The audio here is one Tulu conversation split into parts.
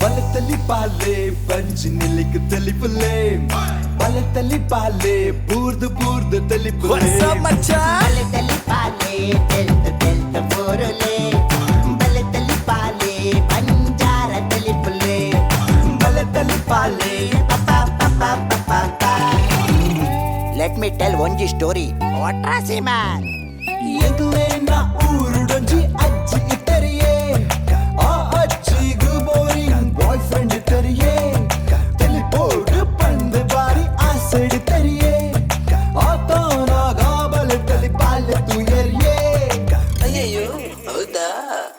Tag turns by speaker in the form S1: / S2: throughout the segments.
S1: ಬಲತಲಿ ಪಾಲೆ ಬಂಜಿ ನಿಲಿಕ್ ತೆಲಿಪುಲೆ ಬಲತಲಿ ಪಾಲೆ ಬೂರ್ದು ಬೂರ್ದು ತೆಲಿಪುಲೆ.
S2: ಬಲತಲಿ ಪಾಲೆ ತೆಲ್ತ ತೆಲ್ತ ಬೋರುಲೆ ಬಲತಲಿ ಪಾಲೆ ಬಂಜಾರ ತೆಲಿಪುಲೆ
S1: ಬಲತಲಿ ಪಾಲೆ.
S2: Let me tell ಒಂಜಿ ಸ್ಟೋರಿ ವಾಟ್ರಾಸಿ ಮ್ಯಾನ್.
S1: ಎಂಕ್ಲೇನ ಊರುಡೊಂಜಿ ಅಜ್ಜಿ ಇತ್ತರಿಯೇ, ಆ ಅಜ್ಜಿಗು ಬೋರಿಂಗ್ ಬಾಯ್ ಫ್ರೆಂಡ್ ಇತ್ತರಿಯೇ. ತೆಲಿಪೋಡು ಪಂದ್ ಬಾರಿ ಆಸೆಡ್ ತೆರಿಯೇ, ಆತನಾಗ ಬಲೆ ತಲಿ ಪಾಲೆ ತುಯರಿಯೇ.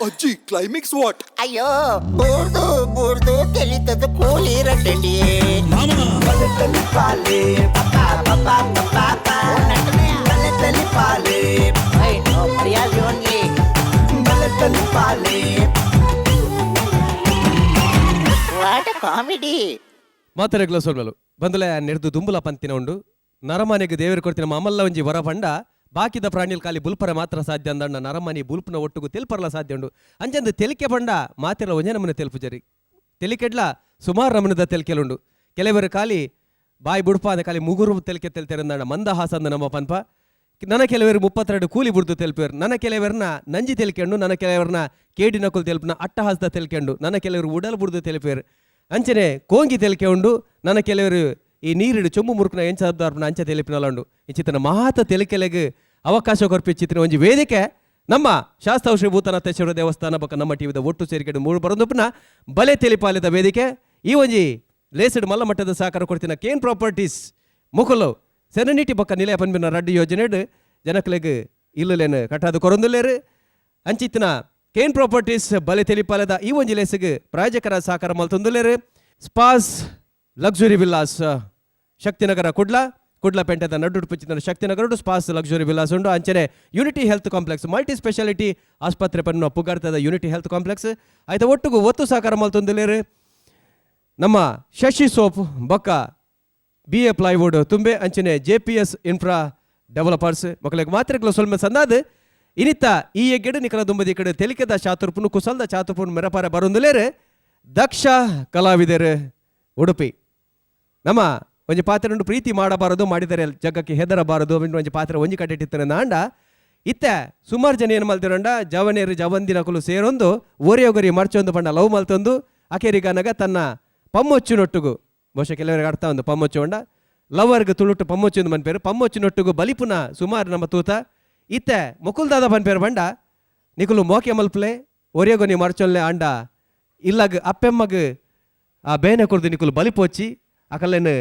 S1: ಅಜ್ಜಿ ಕ್ಲೈಮ್ಯಾಕ್ಸ್ what?
S2: ಅಯ್ಯೋ ಬೂರ್ದು ಬೂರ್ದು ತೆಲಿತದ ಕೂಲಿ ರಡ್ಡಿ.
S1: ಬಲತಲಿ ಪಾಲೆ ಬಲತಲಿ ಪಾಲೆ
S2: ಮರ್ಯಾದೆ ಓನ್ಲಿ.
S1: ಬಲತಲಿ ಪಾಲೆ.
S2: What comedy.
S3: ಮಾತರೆಗ್ಲ ಸೊಲ್ಮೆಲು ಬಂದಲೆ ನೆಡ್ದು ದುಂಬುಲ ಪಂತಿನ ಉಂಡು. ನರಮಾನೆಗೆ ದೇವರು ಕೊಡ್ತಿನ ಮಾಮಲ್ಲ ಒಂಜಿ ವರ ಪಂಡ ಬಾಕಿದ ಪ್ರಾಣಿಲ್ ಖಾಲಿ ಬುಲ್ಪರ ಮಾತ್ರ ಸಾಧ್ಯ ಅಂದಣ್ಣ, ನರಮಾನಿ ಬುಲ್ಪನ ಒಟ್ಟುಗು ತೆಲ್ಪರಲ ಸಾಧ್ಯ ಉಂಡು. ಅಂಚಂದು ತೆಲಿಕೆ ಪಂಡ ಮಾತೆಲ್ಲ ಒಂಜೆ ನಮೂನೆ ತೆಲ್ಪು ಜರಿ. ತೆಲಿಕೆಡ್ಲ ಸುಮಾರು ನಮೂನೆದ ತೆಲಿಕೆಲುಂಡು. ಕೆಲವರು ಖಾಲಿ ಬಾಯಿ ಬುಡ್ಪಾದ ಖಾಲಿ ಮುಗುರು ತೆಲಿಕೆ ತೆಲ್ತೆರಂದಣ್ಣ ಮಂದಹಾಸ ಅಂದ ನಮ್ಮ ಪನ್ಪ. ನನ್ನ ಕೆಲವರು 32 ಕೂಲಿ ಬುಡ್ದು ತೆಲ್ಪೇರು, ನನ್ನ ಕೆಲವರನ್ನ ನಂಜಿ ತೆಲಿಕೆಂಡು, ನನ್ನ ಕೆಲವರನ್ನ ಕೇಡಿ ನಕುಲು ತೆಲ್ಪನ ಅಟ್ಟಹಾಸದ ತೆಲ್ಕೆಂಡು, ನನ್ನ ಕೆಲವರು ಉಡಲ್ ಬುಡ್ದು ತೆಲಿಪೇರು, ಅಂಚನೆ ಕೋಂಗಿ ತೆಲಿಕೆ ಉಂಡು. ನನ್ನ ಕೆಲವರು ಈ ನೀರಿಡು ಚೊಂಬು ಮುರುಕುನ ಎಂಚ ಶಬ್ದಾರ್ಪಣ ಅಂಚ ತೆಲಿಪಿನಲ ಉಂಡು. ಇಂಚಿತನ ಮಾತ ತೆಲಿಕೆಲೆಗ್ ಅವಕಾಶ ಕೊರ್ಪಿಚಿತ್ತಿನ ಒಂಜಿ ವೇದಿಕೆ ನಮ್ಮ ಶಾಸ್ತಾವ್ ಶ್ರೀ ಭೂತನಾಥೇಶ್ವರ ದೇವಸ್ಥಾನ ಬೊಕ್ಕ ನಮ್ಮ ಟಿವಿದ ಒಟ್ಟು ಸೇರಿಕೆಡು ಮೂರು ಬರೊಂದುಪ್ಪುನ ಬಲೆ ತೆಲಿಪಾಲಿದ ವೇದಿಕೆ. ಈ ಒಂಜಿ ಲೇಸಡ್ ಮಲ್ಲ ಮಟ್ಟದ ಸಹಕಾರ ಕೊಡ್ತಿನ ಕೇನ್ ಪ್ರಾಪರ್ಟೀಸ್ ಮುಕುಲು ಸೆರೆನಿಟಿ ಬೊಕ್ಕ ನಿಲಯ ಪನ್ಪಿನ ರಡ್ಡು ಯೋಜನೆಡ್ ಜನಕ್ಲೆಗ್ ಇಲ್ಲುಲೇನು ಕಟ್ಟಾದು ಕೊರೊಂದುಲ್ಲೇರು. ಅಂಚಿತ್ತಿನ ಕೇನ್ ಪ್ರಾಪರ್ಟೀಸ್ ಬಲೆ ತೆಲಿಪಾಲದ ಈ ಒಂಜಿ ಲೇಸಿಗೆ ಪ್ರಾಯೋಜಕರ ಸಹಕಾರ ಮಲ್ತೊಂದುಲ್ಲೇರು. Spas luxury villas Shaktinagar Kudla, Kudla ಪೇಂಟೆದ ನಡುಟು ಪುಚ್ಚಿನ ಶಕ್ತಿನಗರ ಸ್ಪಾಸ್ ಲಕ್ಸುರಿ ವಿಲ್ಲಾಸ್ ಉಂಡು. ಅಂಚನೆ unity health complex multi speciality ಆಸ್ಪತ್ರೆ ಪನ್ನುವ ಪುಗಾರ್ತದ ಯುನಿಟಿ ಹೆಲ್ತ್ ಕಾಂಪ್ಲೆಕ್ಸ್ ಆಯ್ತ ಒಟ್ಟುಗು ಒತ್ತು ಸಹಕಾರ ಮಲ್ತೊಂದುಲ್ಲೇರು. ನಮ್ಮ ಶಶಿ ಸೋಪ್ ಬೊಕ್ಕ ಬಿ ಎ ಪ್ಲೈವುಡ್ ತುಂಬೆ, ಅಂಚನೆ J P S infra developers ಮಕ್ಕಳಿಗೆ ಮಾತ್ರೆಗಳು ಸೊಲ್ಮೆ ಸಂದಾದ. ಇನಿತ ಈ ಎಗ್ಗೆಡು ನಿಕಲ ದುಂಬದಿ ಕಡೆ ತೆಲಿಕೆದ ಚಾತುರ್ಪುನು ಕುಸಲ್ದ ಚಾತುರ್ಪುನು ಮೆರಪಾರ ಬರೊಂದುಲೇರು ದಕ್ಷ ಕಲಾವಿದರು ಉಡುಪಿ. ನಮ್ಮ ಒಂಜಿ ಪಾತ್ರ ಉಂಡು, ಪ್ರೀತಿ ಮಾಡಬಾರದು, ಮಾಡಿದರೆ ಜಗಕ್ಕೆ ಹೆದರಬಾರದು ಒಂಜಿ ಪಾತ್ರ ಒಂಜಿ ಕಟ್ಟಿಟ್ಟಿತ್ತನೆ ನಾಂಡ. ಇತ್ತೆ ಸುಮಾರು ಜನ ಏನು ಮಲ್ತಿರಂಡ, ಜವನೇರು ಜವಂದಿನಕುಲು ಸೇರೊಂದು ಒರಿಯೊಗರಿ ಮರ್ಚೊಂದು ಪಂಡ ಲವ್ ಮಲ್ತೊಂದು ಅಕೇರಿಗನಗ ತನ್ನ ಪಮ್ಮೊಚ್ಚಿನೊಟ್ಟುಗು, ಬಹುಶಃ ಕೆಲವರಿಗೆ ಅರ್ಥ ಒಂದು ಪಮ್ಮೊಚ್ಚು ಉಂಡ ಲವರ್ಗ್ ತುಳುಟು ಪಮ್ಮೊಚ್ಚು ಒಂದು ಮನ್ಪೇರು, ಪಮ್ಮೊಚ್ಚಿನೊಟ್ಟುಗು ಬಲಿಪುನ ಸುಮಾರು ನಮ್ಮ ತೂತ. ಇತ್ತೆ ಮುಕುಲ್ದಾದ ಪನ್ಪೇರು ಬಂಡ ನಿಕುಲು ಮೋಕೆ ಮಲ್ಪಲೆ, ಒರಿಯೊಗನಿ ಮರ್ಚೊಲ್ಲೆ ಅಂಡ ಇಲ್ಲಗ್ ಅಪ್ಪೆಮ್ಮಗ್ ಆ ಬೇನೆ ಕೊರ್ದು ನಿಕುಲು ಬಲಿಪೋಚಿ ಅಕಲ್ಲೇನು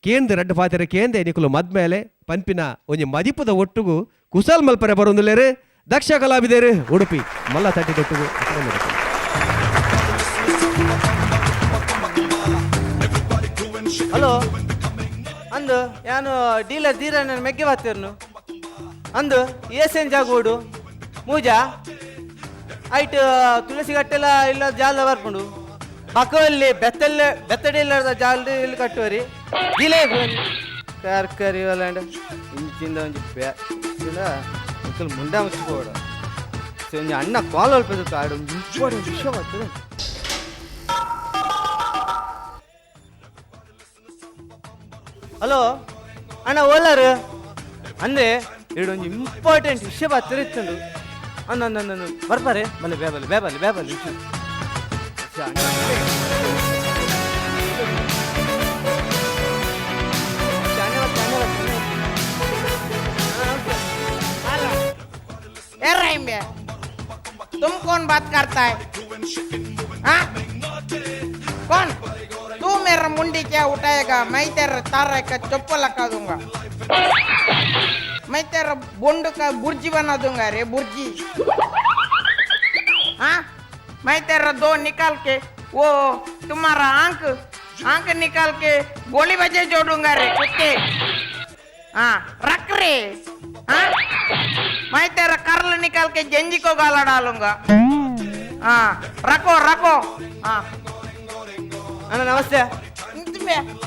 S3: ಕೇಂದ್ರ ರಡ್ಡು ಪಾತೆರ ಕೇಂದ್ರ ನಿಕುಲು ಮದ್ಮೇಲೆ ಪನ್ಪಿನ ಒಂಜಿ ಮದಿಪುದ ಒಟ್ಟುಗು ಕುಸಲ್ ಮಲ್ಪರೆ ಬರೊಂದುಲ್ಲೇರು ದಕ್ಷ ಕಲಾವಿದೇರು ಉಡುಪಿ ಮಲ್ಲ ತಟ್ಟಿ ತೊಟ್ಟುಗು.
S4: ಹಲೋ ಅಂದು ಯಾನು ಡೀಲರ್ ಧೀರಣ್ಣ ಮೆಗ್ಗೆ ಬಾತಿರ್ನು ಅಂದು ಏಸೇನ್ ಜಾಗೋಡು ಮೂಜಾ ಐಟ್ ತುಳಸಿ ಕಟ್ಟೆಲ್ಲ ಇಲ್ಲ ಜಾಲ ಬರ್ಪುಂಡು ಬಕವಲ್ಲಿ ಬೆತ್ತಲ್ಲೇ ಬೆತ್ತಡಿ ಇಲ್ಲದ ಜಾಲ ಇಲ್ಲಿ ಕಟ್ಟುವರಿ ದಿಲೇ ತರಕಾರಿ ಒಲ್ಲಾಂಡ ಇಂಚಿಂದ ಒಂಜಿ ಬ್ಯಾ ಮುಕ್ಕಲ್ ಮುಂಡ ಮುಚ್ಚಿಕೋಡ ಒಂಜಿ ಅಣ್ಣ ಕಾಲ್ ಅಲ್ಪ ಆಡು ಒಂಜಿ ಇಂಪಾರ್ಟೆಂಟ್ ವಿಷಯ ಬರ್ತದೆ. ಹಲೋ ಅಣ್ಣ ಓಲಾರು ಅಂದ್ರೆ ಒಂಜಿ ಇಂಪಾರ್ಟೆಂಟ್ ವಿಷಯ ಬತ್ತಿರಿತ್ತುಂಡು ಅಂದ ಅಂದ ಬರ್ಪಾರೆ ಬಲೆ ಬೇಬಲೆ ಬೇಬಲೆ ಬೇಬಲೆ.
S5: ए रहीम बे, तुम कौन बात करता है? हाँ, कौन तू? मेरा मुंडी क्या उठाएगा? मैं तेरा तारा का चप्पल लगा दूंगा, मैं तेरा बोंड का बुर्जी बना दूंगा रे बुर्जी। हाँ, मैं तेरा दो निकाल के वो तुम्हारा आंख आंख निकाल के गोली बजे जोड़ूंगा रे कुत्ते। हाँ रख रे। हाँ, मैं तेरा कर्ल निकाल के जंजी को गाला डालूंगा। हाँ रखो रखो। हाँ.
S4: ಅಣ್ಣ ನಮಸ್ತೆ.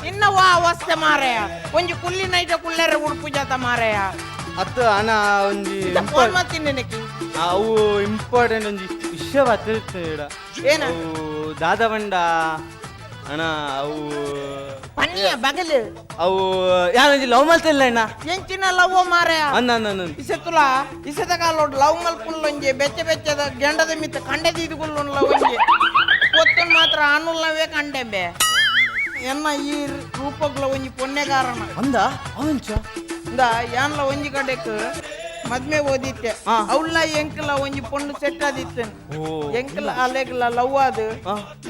S5: ಇನ್ನ ವಾ ಅವಸ್ಥೆ ಮಾರಾಯ, ಒಂಜಿ ಕುಲ್ಲಿ ನೈಟ ಕುಲ್ಲೆರೆ ಉಡುಪು ಜಾತ ಮಾರಾಯ.
S4: ಅತ್ತು ಅಣ್ಣ ಒಂಜಿ
S5: ಫೋನ್ ಮಾಡ್ತೀನಿ ನಿನಗೆ.
S4: ಅವು ಇಂಪಾರ್ಟೆಂಟ್ ಒಂಜಿ ವಿಷಯ ಬತ್ತಿರುತ್ತೆ ಇಡ.
S5: ಏನ?
S4: ಅವು ದಾದ ಬಂಡ ಅಣ್ಣ ಅವು
S5: ಪನ್ನಿಯ ಬಗಲು.
S4: ಅವು ಯಾನೊಂಜಿ ಲವ್ ಮಲ್ತಿಲ್ಲ ಅಣ್ಣ.
S5: ಎಂಚಿನ ಲವ್ ಮಾರಾಯ?
S4: ಅಂದ ಅಂದ ಅಂದ.
S5: ಇಸೆತುಲ ಇಸೆತ ಕಾಲೋಡ್ ಲವ್ ಮಲ್ಪುಲ್ಲೊಂಜೆ ಬೆಚ್ಚ ಬೆಚ್ಚದ ಗೆಂಡದ ಮಿತ್ತ ಕಂಡೆದೀದುಗುಲ್ಲುಲ್ಲ ಒಂಜೆ ಪೊತ್ತುನ್ ಮಾತ್ರ ಆನುಲ್ಲವೇ ಕಂಡೆಂಬೆ. ಎನ್ನ ಈ ರೂಪಗ್ಲ ಒಂಜಿ ಪೊನ್ನೆಗಾರನ.
S4: ಅಂದ ಅವಂಚ.
S5: ಇಂದ ಯಾನ್ಲ ಒಂಜಿ ಕಡೆಕ್ ಮದ್ಮೆ ಓದಿತ್ತೆ. ಅವ್ಲ ಎಂಕಲ ಒಂಜಿ ಪೊಣ್ಣು ಸೆಟ್ ಆದಿತ್ತು. ಎಂಕಲ ಅಲೆಗ್ಲ ಲವ್ ಅದು.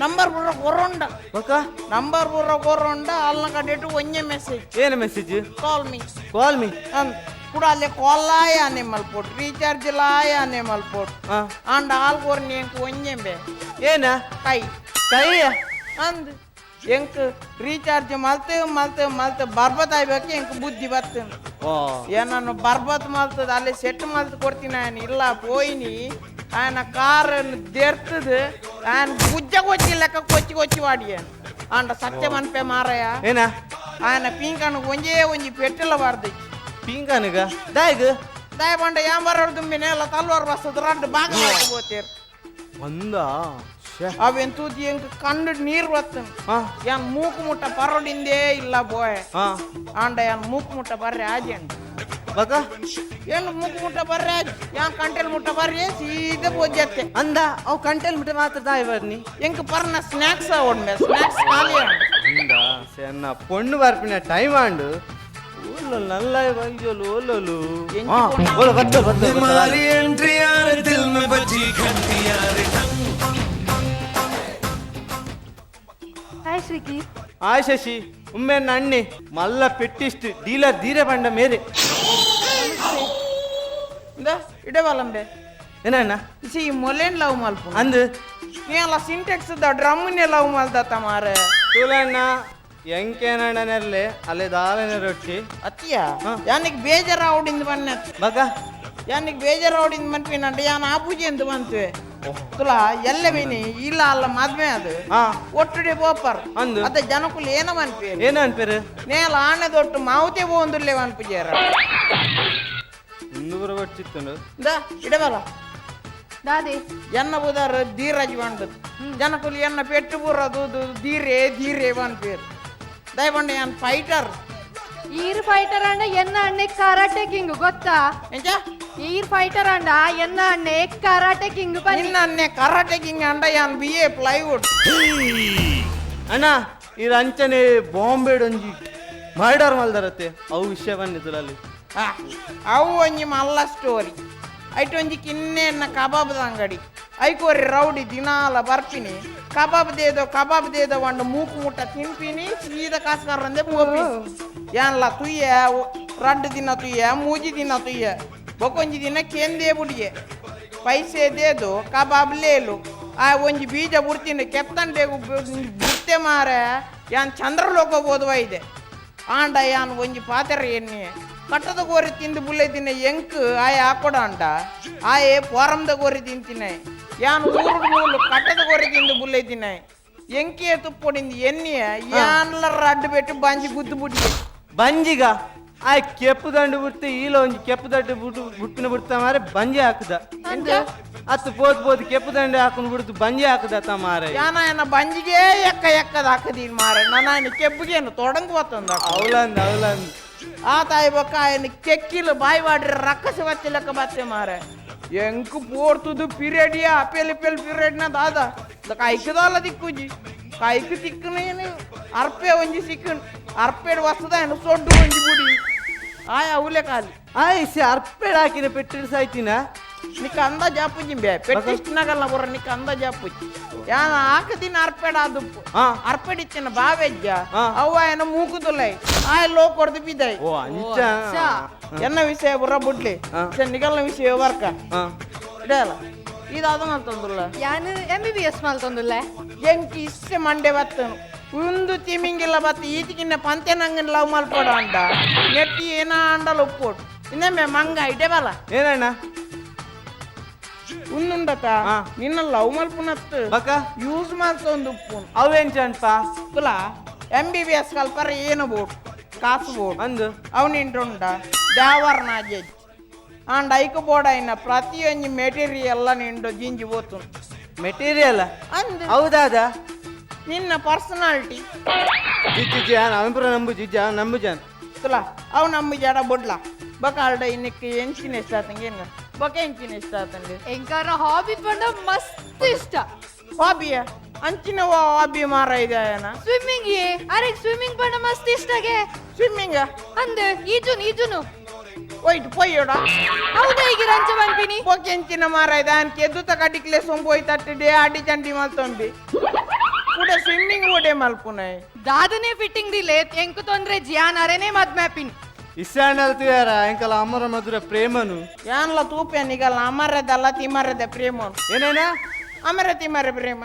S5: ನಂಬರ್ ಪೂರ ಕೊರೊಂಡ.
S4: ಬೊಕ್ಕ?
S5: ನಂಬರ್ ಪೂರ ಕೊರೊಂಡ. ಅಲ್ನ ಕಡೆಟು ಒಂಜೆ ಮೆಸೇಜ್.
S4: ಏನು message?
S5: Call me.
S4: Call me.
S5: ಕೂಡ ಅಲ್ಲೇ ಕಾಲ್ ಆನೆ ಮಲ್ಪೋಟ್, ರೀಚಾರ್ಜ್ ಲಾಯ ಆನೆ ಮಲ್ಪೋಟ್. ಆಂಡ ಆಲ್ ಕೊರ್ನಿ ಎಂಕ್ ಒಂಜೆಂಬೆ.
S4: ಏನ?
S5: ಕೈ.
S4: ಕೈ?
S5: ಅಂದ್ ಎಂಕ್ ರೀಚಾರ್ಜ್ ಮಲ್ತೆ ಮಲ್ತೆ ಮಲ್ತೆ ಬರ್ಬತ್ ಆಯ್ಬೇಕು. ಎಂಕ್ ಬುದ್ಧಿ ಬರ್ತೇನೆ. ಏನನ್ನು ಬರ್ಬತ್ ಮಲ್ತದ ಅಲ್ಲಿ ಸೆಟ್ ಮಲ್ತ್ ಕೊಡ್ತೀನಿ. ఆయన ಇಲ್ಲ పోయిని ఆయన ಕಾರ್ ದೇರ್ತದ ఆయన గుజ్జ కొచ్చి లెక్క కొచ్చి కొచ్చి వాడియాను. అంట సత్యం అనిపే మారయ్య.
S4: ಏನ?
S5: ఆయన పీంకను ಒಂಜೇ ಒಂಜಿ ಪೆಟ್ಟೆಲ್ಲ ಬಾರ್ದು.
S4: ಪಿಂಕನುಗ ದಾಯ್ಗ?
S5: ದಯಪಂಡ ಯಾಂಬರ ದುಂಬಿನ ಎಲ್ಲ ತಲ್ವಾರ್ ಬಸ್ತದ ರಡ್ಡು ಬಾಗ పోతేరు.
S4: ಅಂದ.
S5: ಅವೇನ್ ತೂತಿ ಎಂಕ್ ಕಣ್ಣು ನೀರು ಬತ್ತನ್. ಯಾನ್ ಮೂಕು ಮುಟ್ಟ ಪರೋಡಿಂದೇ ಇಲ್ಲ ಬೋಯ್. ಆಂಡ ಯಾನ್ ಮೂಕು ಮುಟ್ಟ ಬರ್ರೆ ಆಜೆಂಡ್.
S4: ಬಕ?
S5: ಏನು ಮೂಕು ಮುಟ್ಟ ಬರ್ರೆ ಆಜ್ ಯಾನ್ ಕಂಟೆಲ್ ಮುಟ್ಟ ಬರ್ರೆ ಸೀದಾ ಪೋಜತ್ತೆ.
S4: ಅಂದ ಅವು ಕಂಟೆಲ್ ಮುಟ್ಟ ಮಾತ್ರ ದಾಯ್ ಬರ್ನಿ?
S5: ಎಂಕ್ ಪರ್ನ ಸ್ನಾಕ್ಸ್ ಒಡ್ಮೆ, ಸ್ನಾಕ್ಸ್ ಖಾಲಿ.
S4: ಅಂದ ಸೆನ್ನ ಪೊಣ್ಣು ಬರ್ಪಿನ ಟೈಮ್ ಆಂಡು. ಓಲೋ ನಲ್ಲ ಬಂಜೋಲು ಓಲೋಲು. ಓಲೋ ಬತ್ತೋ ಬತ್ತೋ.
S1: मारी एंट्री यार, दिल में बजी घंटी यार.
S6: ಹಾಯ್ ಶ್ರೀಕಿ.
S4: ಆಯ್ ಶಶಿ. ಉಮ್ಮೆ ಅಣ್ಣಿ ಮಲ್ಲ ಪೆಟ್ಟಿಸ್ಟ್ ಡೀಲರ್ ಧೀರೆ ಬಂಡ ಮೇರೆ.
S5: ಇಂದ ಇಡವಲ್ಲಂಬೆ.
S4: ಏನಣ್ಣ?
S5: ಇಸಿ ಮೊಲೇನ್ ಲವ್ ಮಲ್ಪು.
S4: ಅಂದು.
S5: ನೀ ಅಲ್ಲ ಸಿಂಟೆಕ್ಸ್ the ಡ್ರಮ್ನೇ ಲವ್ ಮಲ್ದತ್ತ ಮಾರೆ.
S4: ತೂಲಣ್ಣ ಎಂಕೇನಣ್ಣ ನೆರ್ಲೆ ಅಲ್ಲೇ ದಾಲನೆ ರೊಟ್ಟಿ.
S5: ಅತ್ತಿಯ ಯಾನಿಗ್ ಬೇಜಾರ ಅವಡಿಂದ ಬನ್ನ.
S4: ಬಗ?
S5: ಯಾನಿಗ್ ಬೇಜಾರ ಅವಡಿಂದ ಮನ್ಪಿನಂಟ ಯಾನ್ ಆ ಪೂಜೆ ಅಂತ ಬಂತುವೆ ತುಲಾ ಎಲ್ಲ ಬೇನಿ ಇಲ್ಲ ಅಲ್ಲ ಮದ್ವೆ ಅದು. ಒಟ್ಟುಡೆ ಪೋಪರ್.
S4: ಅಂದು.
S5: ಅತ್ತ ಜನಕುಲು ಏನ ಮನ್ಪೇರು?
S4: ಏನ ಅನ್ಪೇರು?
S5: ನೇಲ ಆನೆ ದೊಟ್ಟು ಮಾವುತೆ ಪೋಂದುಲ್ಲೆ ಮನ್ಪುಜೇರ.
S4: ಇನ್ನೂರು ಬಚ್ಚಿತ್ತುಂಡು.
S5: ಇಂದ ಇಡಬಲ್ಲ.
S6: ದಾದೆ?
S5: ಎನ್ನ ಬುದಾರ ಧೀರಜ್ ಬಂಡದು. ಜನಕುಲು ಎನ್ನ ಪೆಟ್ಟು ಬೂರದು ಧೀರೆ ಧೀರೆ ಪನ್ಪೇರು. ದಯಪಂಡ ಯಾನ್ ಫೈಟರ್.
S6: ಈರ್ ಫೈಟರ್ ಅಂಡ ಎನ್ನ ಅಣ್ಣೆ ಕರಾಟೆ ಕಿಂಗ್ ಗೊತ್ತಾ?
S5: ಎಂಚ?
S6: ಈರ್ ಫೈಟರ್ ಅಂಡ ಎನ್ನ ಅಣ್ಣೆ ಕರಾಟೆ ಕಿಂಗ್ ಬನ್ನಿ.
S5: ನಿನ್ನ ಕರಾಟೆ ಕಿಂಗ್ ಅಂಡ ಯಾನ್ B A plywood.
S4: ಅಣ್ಣ ಈ ಅಂಚನೆ ಬಾಂಬೆ ಒಂಜಿ ಮರ್ಡರ್ ಮಲ್ದರತ್ತೆ ಅವು ವಿಷಯ ಬಂದಿತ್ತು ಅಲ್ಲಿ.
S5: ಅವು ಒಂಜಿ ಮಲ್ಲ ಸ್ಟೋರಿ. ಐಟ್ ಒಂಜಿ ಕಿನ್ನೆನ್ನ ಕಬಾಬ್ದ ಅಂಗಡಿ. ಐಕೋರಿ ರೌಡಿ ದಿನಾಲ ಬರ್ಪಿನಿ. ಕಬಾಬ್ ದೇದೋ ಕಬಾಬ್ ದೇದೋ వండు ಮೂಕು ಮುಟ್ಟ ತಿನ್ಪಿನಿ, ಸೀದಾ ಕಾಸ್ಕರಂದೆ ಪೋಪಿ. ಯಾನ್ಲ ತುಯ್ಯ ರಡ್ಡು ದಿನ ತುಯ್ಯ, ಮೂಜಿ ದಿನ ತುಯ್ಯ, ಬೊಕೊಂಜಿ ದಿನ ಕೇಂದೇ ಬುಡಿಯೆ. ಪೈಸೆ ದೇದು ಕಬಾಬ್ ಲೇಲು. ಆ ಒಂಜಿ ಬೀಜ ಬುಡ್ತೀನಿ ಕೆತ್ತಂಡೆ ಬುಡ್ತೆ ಮಾರೆ. ಯಾನ್ ಚಂದ್ರಲೋಕ ಓದುವ ಇದೆ. ಆಂಡ ಯಾನ್ ಒಂಜಿ ಪಾತೆರ ಎಣ್ಣೆ ಕಟ್ಟದ ಕೋರಿ ತಿಂದು ಬುಲ್ಲೆ ತಿನ್ನ ಎಂಕ್ ಆಯ ಆಕೊಡ ಅಂಡ ಆಯೆ ಪೋರಂದ ಕೋರಿ ತಿಂತಿನ. ಯಾನ್ ಊರುಡು ಮೂಲು ಕಟ್ಟದ ಕೋರಿ ತಿಂದು ಬುಲ್ಲೆ ತಿನ್ನ ಎಂకే ತುಪ್ಪೊಡಿಂದು ಎಣ್ಣೆ ಯಾನ್ಲ ರಡ್ಡು ಪೆಟ್ಟು ಬಂಜಿ ಗುದ್ದು ಬುಡ್ಡಿ.
S4: ಬಂಜಿಗ ಆ ಕೆಪ್ಪು ದಂಡು ಬಿಡ್ತು ಈಲ ಒಂಜಿ ಕೆಪ್ಪು ದಂಡು ಬಿಟ್ಟು ಬುಟ್ಟಿನ ಬಿಡ್ತ ಮಾರೆ ಬಂಜಿ ಹಾಕುದ. ಅತ್ತು ಪೋದ್ ಪೋದ್ ಕೆಪ್ಪು ದಂಡೆ ಹಾಕೊಂಡು ಬಿಡ್ತು ಬಂಜಿ ಹಾಕುದ ತ ಮಾರೆ.
S5: ಯಾನ ఆయన ಬಂಜಿಗೆ ಎಕ್ಕ ಎಕ್ಕದ ಹಾಕದೀನ್ ಮಾರೆ. ನಾನು ఆయన ಕೆಬ್ಬುಗೇನು ತೊಡಂಗ್ పోతుంది.
S4: ಅವಲಂದ್ ಅವಲಂದ್.
S5: ಆ ತಾಯಿ ಬೊಕ್ಕ ఆయన ಕೆಕ್ಕಿಲು ಬಾಯಿ ವಾಡ್ರಿ ರಕ್ಕಸ ಬತ್ತಿ ಲೆಕ್ಕ ಬತ್ತೆ ಮಾರೆ. ಎಂಕ್ ಪೋರ್ತುದು ಪಿರಿಯಡಿಯಾ ಪೆಲಿ ಪೆಲಿ ಪಿರಿಯಡ್ನ ದಾದ ಕೈಕದಾಲ ದಿಕ್ಕುಜಿ. ಕೈಕ್ ತಿಕ್ಕನೇನು ಅರ್ಪೆ ಒಂಜಿ ಸಿಕ್ಕನ್ ಅರ್ಪೆಡ್ ವಸ್ತದ ఆయన ಸೊಡ್ಡು ಒಂಜಿ ಬುಡಿ ಆಯ ಅವಲೆ ಖಾಲಿ.
S4: ಆಯ್ ಸಿ ಅರ್ಪೆಡ್ ಹಾಕಿನ ಪೆಟ್ಟಿಡ್ ಸಾಯ್ತಿನ.
S5: నీకు అంద జాపుజింబే పెట్టిస్తున్నగల బుర్ర నీకు అంద జాపుజి. యాన ఆకదిన అర్పెడ దుప్పు. అర్పెడిచ్చిన బావెజ్జ. అవ్వ ఆయన మూకుతులై ಆಯ ಲೋ ಕೊಡ್ದು ಬಿದ್ದಾయి.
S4: ಓ ಅಂಚ.
S5: ಎನ್ನ ವಿಷಯ ಬುರ್ರ ಬುಡ್ಲಿ. ನಿಗಲ್ನ ವಿಷಯ ವರ್ಕ ಇಡಲ್ಲ ಇದು ಅದು ಮಲ್ತೊಂದುಲ್ಲ.
S6: ಯಾನ್ M B B S ಮಲ್ತೊಂದುಲ್ಲೆ.
S5: ಎಂಕ್ ಇಷ್ಟೆ ಮಂಡೆ ಬತ್ತನು. ಉಂದು ತಿಮಿಂಗಿಲ್ಲ ಬತ್ತ ಈತಿಕಿನ್ನ ಪಂತೆ ನಂಗನ್ ಲವ್ ಮಲ್ಪೋಡ ಅಂಡ ನೆಟ್ಟಿ ಏನ ಅಂಡಲ ಉಪ್ಪೋಡು ಇನ್ನೊಮ್ಮೆ ಮಂಗ ಇಡೆ ಬಲ.
S4: ಏನಣ್ಣ?
S5: ಉಂದುಂಡತ. ನಿನ್ನ ಲವ್ ಮಲ್ಪುನತ್ತು.
S4: ಬಕ?
S5: ಯೂಸ್ ಮಲ್ತೊಂದು ಉಪ್ಪುನು.
S4: ಅವೇನ್ Champa?
S5: ತುಲ M B B S ಕಲ್ಪರ ಏನು ಬೋಟ್ ಕಾಸು ಬೋಟ್.
S4: ಅಂದು.
S5: ಅವನಿಂಟುಂಡ ದೇವರ್ನ ಜಡ್ಜ್ ಆಂಡ್ ಐಕ್ ಬೋರ್ಡ್ అయిన ಪ್ರತಿಯೊಂಜಿ ಮೆಟೀರಿಯಲ್ ನಿಂಡು ಜಿಂಜಿ పోతుంది.
S4: ಮೆಟೀರಿಯಲ್?
S5: ಅಂದ್.
S4: ಹೌದಾದ?
S5: ನಿನ್ನ ಪರ್ಸನಾಲಿಟಿ.
S4: ಜಿಜ್ಜಿ, ಯಾನ್ ಅವೆಂಪುರ ನಂಬು ಜಿಜ್ಜ, ನಂಬುಜಾನ್.
S5: ತುಲಾ, ಅವು ನಮ್ಮ ಜಡ ಬೊಡ್ಲ ಬಕಾಲ್ಡ. ಇನ್ನಕ್ಕೆ ಎಂಚಿನ ಇಷ್ಟ ಆತಂಗೆ ಏನ ಬೊಕ ಎಂಚಿನ ಇಷ್ಟ ಆತಂಗೆ?
S6: ಎಂಕಾರ ಹಾಬಿ ಪಂಡ ಮಸ್ತ್ ಇಷ್ಟ.
S5: ಹಾಬಿಯ? ಅಂಚಿನ ಹಾಬಿ ಮಾರ ಇದೆ?
S6: ಸ್ವಿಮ್ಮಿಂಗ್. ಏ, ಅರೆ, ಸ್ವಿಮ್ಮಿಂಗ್ ಪಂಡ ಮಸ್ತ್ ಇಷ್ಟಗೆ.
S5: ಸ್ವಿಮ್ಮಿಂಗ್?
S6: ಅಂದ್, ಈಜುನು ಈಜುನು.
S5: ಒಯ್ಟ್ ಪೊಯ್ಯೋಡ.
S6: ಹೌದಾ? ಈಗ ರಂಚ ಪನ್ಪಿನಿ?
S5: ಬೊಕ ಎಂಚಿನ ಮಾರ ಇದೆ? ಅನ್ಕೆ ಎದ್ದುತ ಕಡಿಕ್ಲೆ ಸೊಂಬೋಯ್ ತಟ್ಟಿಡೆ ಅಡಿ ಚಂಡಿ ಮಲ್ತೊಂಬಿ ಕೂಡ ಸ್ವಿಮ್ಮಿಂಗ್ ಓಡೆ ಮಲ್ಪುನೈ.
S6: ದಾದನೆ ಫಿಟ್ಟಿಂಗ್ ದಿಲೆ, ಎಂಕು ತೊಂದ್ರೆ ಜಿಯಾನ್ ಅರೆನೇ ಮದ್ಮ್ಯಾಪಿನ್.
S4: ಇಸ್ಸಾಂಡಲ್ ತುಯಾರ ಎಂಕಲ ಅಮರ ಮಧುರ ಪ್ರೇಮನು.
S5: ಯಾನ್ಲ ತೂಪೆ ನಿಗಲ್ಲ ಅಮರದಲ್ಲ ತಿಮರದ ಪ್ರೇಮ.
S4: ಏನೇನ?
S5: ಅಮರ ತಿಮರ ಪ್ರೇಮ.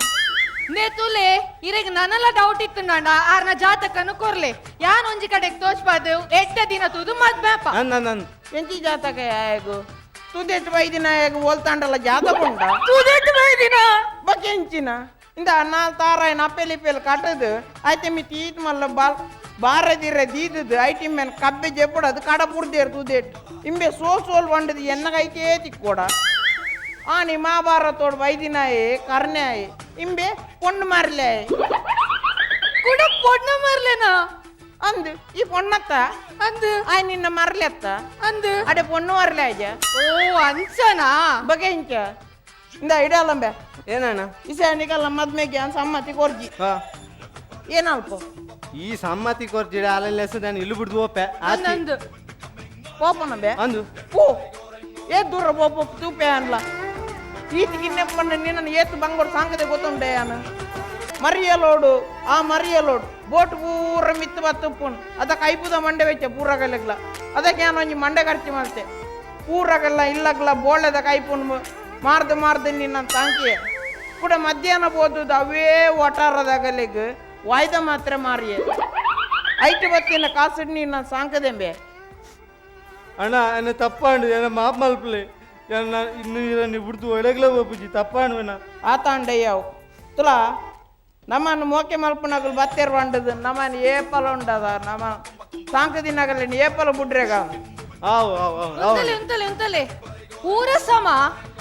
S6: ನೇ ತುಲೆ, ಇರೆಗ್ ನನಲ ಡೌಟ್ ಇತ್ತು ನಾಂಡ ಆರ್ನ ಜಾತಕನು ಕೊರ್ಲೆ. ಯಾನ್ ಒಂಜಿ ಕಡೆಗ್ ತೋಚ್ಪಾದು ಎಟ್ಟ ದಿನ ತೂದು ಮದ್ಮ್ಯಾಪ.
S4: ನನ್ ನನ್ ನನ್
S5: ಎಂಚಿ ಜಾತಕ ಯಾಯಗು? ತುದೆಟ್ ವೈದಿನ ಯಾಗ ಓಲ್ತಾಂಡಲ ಜಾತಕ ಉಂಡ?
S6: ತೂದೆಟ್ ಬೈದಿನ?
S5: ಬೊಕ ಎಂಚಿನ? ಇಂದ ನಾಲ್ ತಾರಾಯಿನ ಅಪ್ಪೆಲಿ ಇಪ್ಪೆಲಿ ಕಟ್ಟದು ಐತೆ ಮಿ ತೀತ್ ಮಲ್ಲ ಬಾಲ್ ಬಾರದಿರ ದೀದದು ಐಟಿ ಮೇನ್ ಕಬ್ಬೆ ಜೆಪ್ಪಡು ಕಡ ಪುಡ್ದೇರು ತುದೇಟ್ ಇಂಬೆ ಸೋಲ್ ಸೋಲ್ వండదు ಎನ್ನಗೈತೇ ತಿಕ್ಕೋಡ. ಆನಿ ಮಹಾಭಾರತೋಡು ವೈದಿನಾಯೆ ಕರ್ಣಾಯೆ ಇಂಬೆ ಪೊಣ್ಣು ಮಾರ್ಲೆ.
S6: ಕುಡ ಪೊಣ್ಣ ಮರ್ಲೆನಾ?
S5: ಅಂದು, ಈ ಪೊಣ್ಣತ್ತ?
S6: ಅಂದ್.
S5: ಆಯ್ ನಿನ್ನ ಮರ್ಲೆತ್ತ?
S6: ಅಂದ್.
S5: ಅಡೆ ಪೊಣ್ಣು ಮರ್ಲೆ ಆಯ್ಜ.
S6: ಓ, ಅಂಚನಾ?
S5: ಬಗೆ ಇಂಚ ಇಂದ ಇಡಲ್ಲಂಬೆ.
S4: ಏನಣ್ಣ?
S5: ಇಸೆ ನಿಗಲ್ಲ ಮದ್ಮೆಗೆ ಅನ್ ಸಮ್ಮತಿ ಕೊರ್ಜಿ.
S4: ಹಾ.
S5: ಏನಲ್ಪ?
S4: ಈ ಸಮ್ಮತಿ ಕೊರ್ಜಿಡ ಅಲ್ಲೆಲ್ಲ ನಾನು ಇಲ್ಲು ಬಿಡ್ದು ಓಪೆ.
S6: ನಂದು.
S5: ಪೋಪನಂಬೆ.
S4: ಅಂದು.
S5: ಪೋ, ಏ ದೂರ ಪೋಪ ತೂಪೆ ಅನ್ಲ. ಈತಿಗೆ ಪಂಡ ನಿನ್ನ ಏತು ಬಂಗೋಡು ಸಾಂಗದೆ ಗೊತ್ತುಂಡೆ ಅನ್ನ ಮರಿಯಲೋಡು. ಆ ಮರಿಯಲೋಡು ಬೋಟ್ ಪೂರ ಮಿತ್ತು ಬತ್ತುಪ್ಪುನ್ ಅದಕ್ಕೆ ಐಪುದ ಮಂಡೆ ವೆಚ್ಚ ಪೂರಗಲೆಗ್ಲ. ಅದಕ್ಕೆ ನಾನು ಒಂಜಿ ಮಂಡೆ ಖರ್ಚು ಮಾಡ್ತೆ. ಪೂರಗಲ್ಲ ಇಲ್ಲಗ್ಲ ಬೋಳೆದ ಕೈಪುನ್ ಮಾರ್ದು ಮಾರ್ದು ನಿನ್ನ ತಾಂಕಿಯೆ ಕೂಡ. ಮಧ್ಯಾಹ್ನ ಬೋದುದು ಅವೇ ಒಟಾರದಾಗಲೆಗ್ ವಾಯ್ದ ಮಾತ್ರ ಮಾರಿಯೆ. ಐಟು ಬತ್ತಿನ ಕಾಸು ನಿನ್ನ ಸಾಂಕದೆಂಬೆ.
S4: ಅಣ್ಣ, ಎನ್ನ ತಪ್ಪಾಂಡು, ಎನ್ನ ಮಾಪ್ ಮಲ್ಪಲೆ. ಎನ್ನ ಇನ್ನು ಇರನ್ನು ಬಿಡ್ದು ಒಳಗ್ಲ ಒಪ್ಪುಜಿ, ತಪ್ಪಾಂಡು ಅಣ್ಣ.
S5: ಆತಾಂಡಯ್ಯವು ತುಲಾ, ನಮ್ಮನ್ನು ಮೋಕೆ ಮಲ್ಪನಗಲು ಬತ್ತೇರ್ వంಡದು ನಮ್ಮನ್ನು ಏಪಲ ಉಂಡದ ನಮ್ಮ ಸಾಂಕದಿನಗಲ್ಲಿ ಏಪಲ ಬುಡ್ರೆಗ.
S4: ಆವು ಆವು ಆವು ಆವು.
S6: ಉಂತಲೆ ಉಂತಲೆ ಉಂತಲೆ, ಪೂರ ಸಮ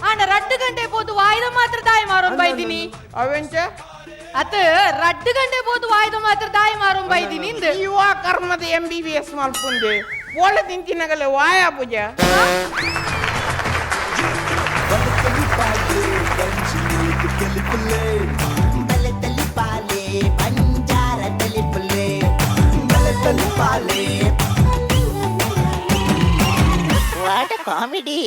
S6: ಆಂಡ ರಡ್ಡು ಗಂಟೆ ಪೋದು ವಾಯ್ದ ಮಾತ್ರ ದಾಯಿ ಮಾರೋನ್ ಬೈದಿನಿ.
S5: ಅವೆಂಚ?
S6: ಅತ, ರಡ್ಡು ಗಂಟೆ ಪೋದು ವಾಯ್ದ ಮಾತ್ರ ದಾಯಿ ಮಾರೋನ್ ಬೈದಿನಿ ಇಂದ್.
S5: ಯುವ ಕರ್ಮದ ಎಂ ಬಿ ಬಿ ಎಸ್ ಮಲ್ಪುಂದೆ ಓಳೆ ತಿಂತಿನಗಲೆ ವಾಯ ಪೂಜೆ.
S2: ಬಲೆ ತಲಿಪಾಲೆ ಬಂಜಾರ ತಲಿಪುಲೆ ಬಲೆ ತಲಿಪಾಲೆ. What comedy!